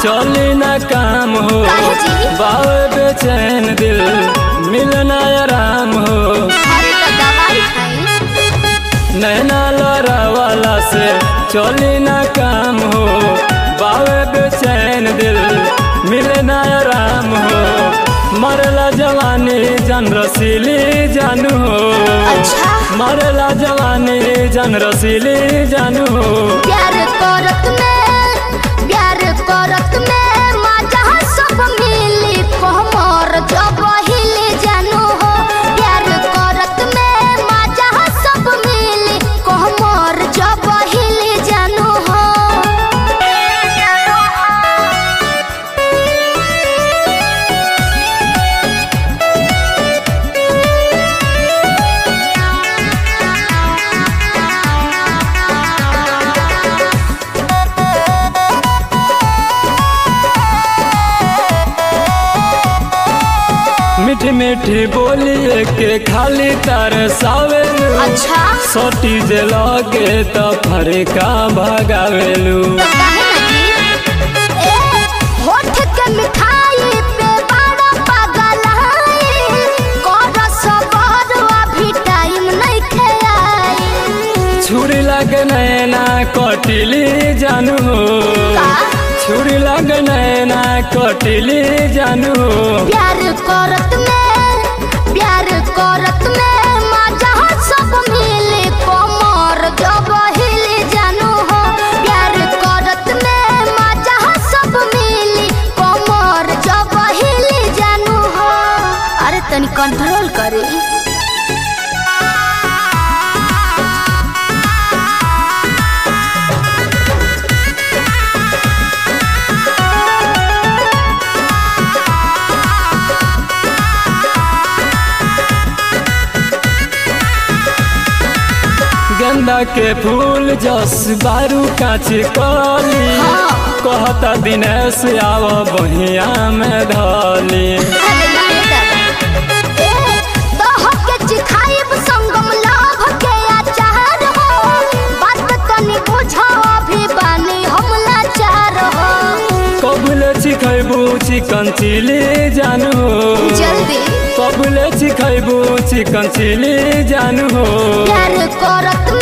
चली ना काम हो। बावे बेचैन दिल मिलना आराम हो। नैना लड़ा वाला से चली ना काम हो। बावे बेचैन दिल मिलना आराम हो। मरला जवानी जान रसीली जानू हो। अच्छा। मरला जवानी जान रसीली जानू हो। प्यार करत में, प्यार करत में मजा सब मिली कमर जब हिली जानू हो। प्यार करत में मजा सब मिली कमर जब हिली जानू हो। मीठी मीठी बोलिए के खाली तरसावेलू। अच्छा। सोटी जे लगे तो फरका भगावेलू। होठ के मिठाई पे बड़ा पागल है, कर सबर अभी टाइम नहीं आई। छुरी लगे नैना कटिली जानू हो। छुरी लगे नैना कटिली जानू हो। प्यार करत में, प्यार करत में मजा सब मिले कमर जब हिली जानू हो। प्यार करत में मजा सब मिले कमर जब हिली जानू हो। अरे तनी कंट्रोल करे। गेंदा के फूल जस बारू कांच कली। कहता दिनेश आव बहिया में धली। कबूले चिखैबू चिकन चिली जानू हो। जल्दी। कबूले चिखैबू चिकन चिली जानू हो। प्यार करत